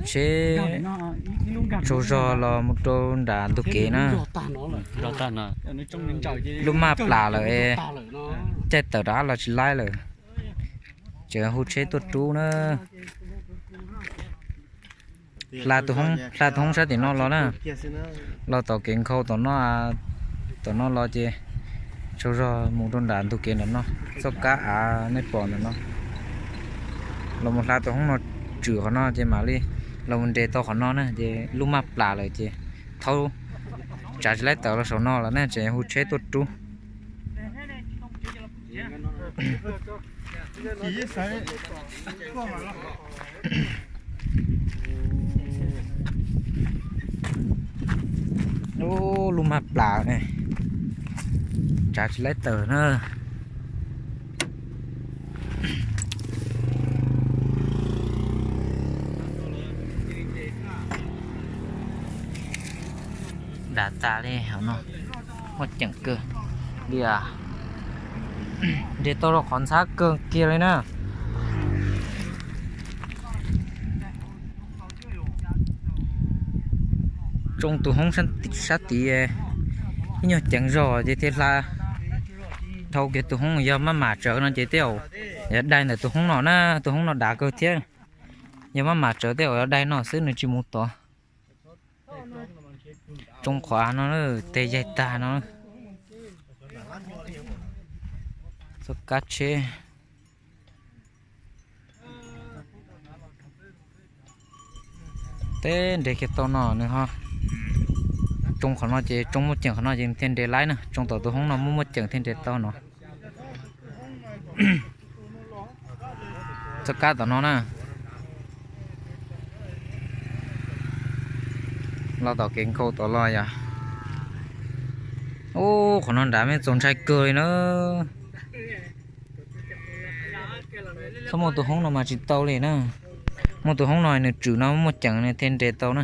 Tsheb tsaug zog los mus rau nram ntug kev na. Lub maj plas lawm, caij tawm rov qab los tsis laib lawm. Tseem hu tsheb tuaj rub na. Hla tus hoob, hla tus hoob sab tim no los na. Los tom kev nkhaus tom no, tom no los ces tsaug zog mus rau nram ntug kev ntawm no, txoj kab av nej pom ntawm no. Los mus hla tus hoob no tswm qhov no ces mam li los mus nres tau qhov no na, ces lub maj plas lawm ces thaub tsav tsis laib tawm los saum no lawm na, tseem hu tsheb tuaj rub. Ub, lub maj plas ne, tsav tsis laib tawm na. Dav tas li hauv no, muaj ceem kawg li as. Nres tau rau qhov ntxhab kawg kiag li na. Tsoo tus hoob sab tid, ib nyuag ceev zog ces thiaj hla dhau kiag tus hoob. Yog maj mam tsawv no ces tej zaum yuav dai ntawm tus hoob no na, tus hoob no dav kawg thiab. Yog maj mam tsawv tej zaum yuav dai no xwb, nws tsis mus tod. Tsoo qhov av no, tej yaig tag no. Txoj kab tsheb. Teb nres kiag tau no nws ho tsoo qhov no ces tsoo muaj ceem qhov no ces thiaj nres laib na, tsoo tom tus hoob no muaj muaj ceem thiaj nres tau no. Txoj kab tom no na. Los tom kev nkhaus tom los yom. Ub, qhov no nrad me txaus ntshai kawg li na. Txhob muaj tus hoob no mas tsis tau li na. Muaj tus hoob no nws tswm no muaj ceem nws thiaj nres tau na.